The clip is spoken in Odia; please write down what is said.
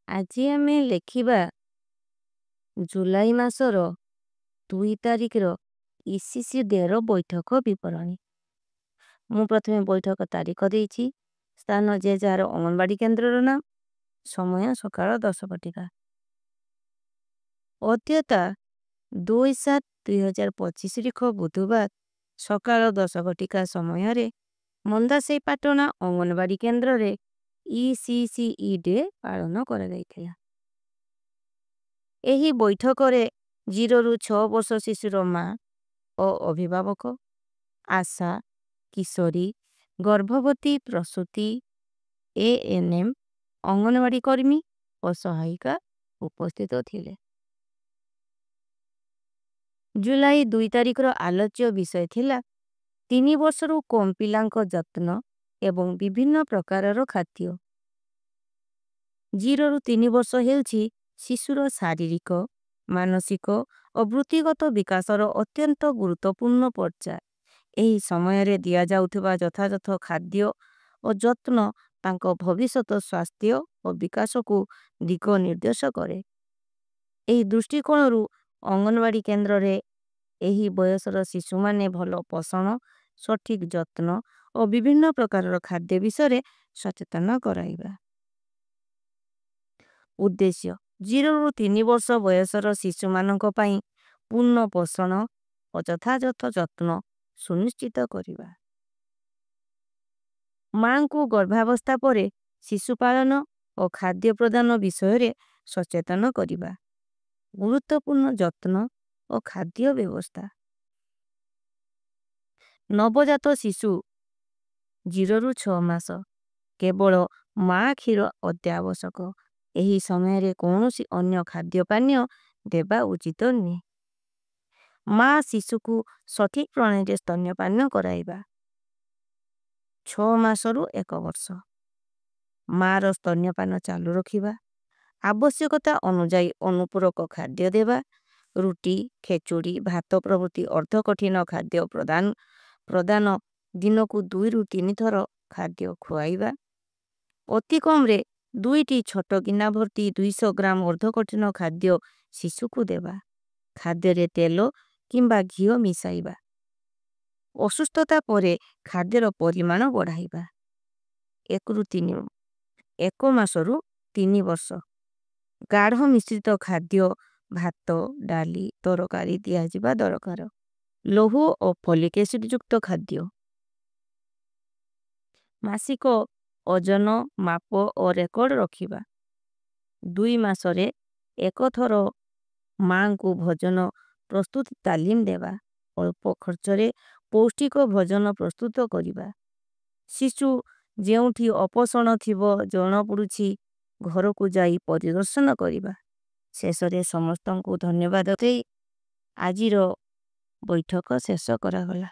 ଆଜୀ ହମେଂ ଲେଖିବା ଜୁଲାଈ ମାସୋରୋ 2 ତାରିକରୋ ଇସୀସୀ ଦେରୋ ବୈଠକୋ ବିପରାନୀ। ମୁଝେ ପ୍ରଥମେ ବୈଠକୋ ତାରିକ ଦେଚୀ ସ୍ଥାନୋ ଜେଜାରୋ ଅଂଗନବାଡୀ କେଂଦ୍ରରୋ ନା ସମଯା ସକାରୋ 10 କଟିକା। ଅଧ୍ଯତା 2-7-2025 ରିଖୋ ବୁଧୁବାଦ ସକାରୋ 10 କଟିକା ସମଯାରେ ମଂଦାସେ ପାଟୋନା ଅଂଗନବାଡୀ କେଂଦ୍ରରେ ଇସୀସୀ ଡେ ପାଲନା କର ଗଈ ଥିଲା। ଏହୀ ବୈଠକରେ 0-6 ବର୍ଷ ସିସୁରୋ ମା ଔର ଅଭିଭାବକୋ, ଆଶା, କିଶୋରୀ, ଗର୍ଭଵତୀ, ପ୍ରସୁତୀ, ଏଏନଏମ, ଅଂଗନଵାଡୀ କର୍ମୀ ଔର ସହାଈକା ଉପସ୍ତିତୋ ଥିଲେ। ଜୁଲାଈ 2 ତାରିକର ଆଲଚ୍ଯୋ ଵିଶଯ ଥିଲା, 3 ବର୍ଷରୋ କୌମ୍ପିଲାଂ କା ଜତ୍ନ ଏବଂଗ ବିଭିନ୍ନ ପ୍ରକାରରୋ ଖାତ୍ଯୋ। 0-3 ବର୍ଷ ହେଲ୍ଚୀ ସିସୁରୋ ସାରୀରିକୋ, ମାନସିକୋ ଅବୃତିଗତୋ ବିକାସରୋ ଅତ୍ଯନ୍ତ ଗୁରୁତୋପୁନ୍ନୋ ପରଚା। ଏହୀ ସମଯରେ ଦିଯା ଜାଉଥିବା ଜଥା ଜଥା ଖାଦ୍ଯୋ ଔର ଜତ୍ନ ତାଂକୋ ଭଵିସତ ସ୍ଵାସ୍ତିଯୋ ଔର ବିକାସୋ କୋ ଦିକୋ ନିର୍ଦେଶ କରେ। ଏହୀ ଦୁଷ୍ଟୀ କୋନୋରୂ ଅଂଗନଵାଡୀ କେଂଦ୍ରରେ ଏହୀ ବଯସର ସିସୁମାନେ ଭଲୋ ପସନୋ, ସଠୀକ ଜତ୍ନ ଔର ବିଭିନ୍ନ ପ୍ରକାରର ଖାଦ୍ଯ ଵିଶରେ ସଚେତନା କରାଈବା। ଉଦ୍ଦେଶ୍ଯ 0-3 ବର୍ଷ ବଯସର ସିସୁମାନୋଂ କୋ ପାଇଂ ପୁନ୍ନୋ ପସନୋ ଔର ଜଥା ଜଥା ଜତ୍ନ ସୁନିଶ୍ଚିତ କରୀବା। ମାଂ କୋ ଗର୍ଭାଵସ୍ତା ପରେ ସିସୁପାଲନ ଔର ଖାଦ୍ଯ ପ୍ରଦାନ ଵିଶରେ ସଚେତନା କରୀବା। ଗୁରୁତ୍ତ ପୁନ୍ନୋ ଜତ୍ନ ଔର ଖାଦ୍ଯ ଵିଵସ୍ତା। ନବଜାତୋ ସିସୁ 0-6 ମାସ କେ ବଲୋ ମା ଖୀରୋ ଅଧ୍ଯାଵସକୋ ଏହୀ ସମଯରେ କୌନୋଂ ସି ଅନ୍ଯ ଖାଦ୍ଯ ପାନ୍ଯୋ ଦେବା ଉଚିତୋ ନହୀଂ। ମା ସିସୁ କୁ ସଠୀକ ପ୍ରଣେଜେ ସ୍ତନ୍ଯ ପାନ୍ଯୋ କରାଈବା। 6 ମାସରୂ 1 ବର୍ଷ ମା ରସ୍ତନ୍ଯ ପାନ୍ଯୋ ଚାଲୂ ରଖୀବା। ଆବସ୍ଯକତା ଅନୁଜାଈ ଅନୁପୁରୋ କୋ ଖାଦ୍ଯ ଦେବା। ରୁଟୀ, ଖେଚୁଡୀ, ଭାତୋ ପ୍ରଭୂତି ଅର୍ଧକଠୀନୋ ଖାଦ୍ଯ ପ୍ରଦାନ ପ୍ରଦାନ ଦିନୋ କୁ 2-3 ଥରୋ ଖାଦ୍ଯ ଖୁଆଈବା। ଅତି କମ୍ରେ 2ଟି ଛଟୋ ଗିନା ଭର୍ତୀ 200 ଗ୍ରାମ ଅର୍ଧକଠୀନୋ ଖାଦ୍ଯ ସିସୁ କୁ ଦେବା। ଖାଦ୍ଯରେ ତେଲୋ କିଂବା ଘିଯୋ ମିଶାଈବା। ଅସୁସ୍ତତା ପରେ ଖାଦ୍ଯରୋ ପରିମାନୋ ବଢାଈବା। 1 ମାସରୂ 3 ବର୍ଷ ଗାର୍ହ ମିଶ୍ରିତ ଖାଦ୍ଯୋ ଭାତୋ, ଡାଲୀ, ତରକାରୀ ଦିଯାଜୀବା ଦରକାରୋ। ଲୋହୋ ଔର ଫୋଲିକେସିଟ ଜୁକ୍ତୋ ଖାଦ୍ଯୋ। ମାସୀ କୋ ଅଜନୋ, ମାପୋ ଔର ରେକର୍ଡ ରଖୀବା। 2 ମାସରେ ଏକ ଥରୋ ମାଂ କୋ ଭଜନୋ ପ୍ରସ୍ତୁତ ତାଲୀମ ଦେବା। ଔର ପଖର୍ଚରେ ପୌସ୍ଟୀ କୋ ଭଜନୋ ପ୍ରସ୍ତୁତ କରୀବା। ସିସୁ ଜେଉଂ ଥୀ ଅପସନ ଥୀଵ ଜୌନା ପୁରୁଛୀ ଘରୋ କୋ ଜାଈ ପରିଦର୍ଶନ କରୀବା। ସେସରେ ସମସ୍ତୋଂ କୋ ଧନ୍ଯବାଦ ଥେ ଆଜୀରୋ ବୈଠୋ କୋ ସେସୋ କରା ଗଲା।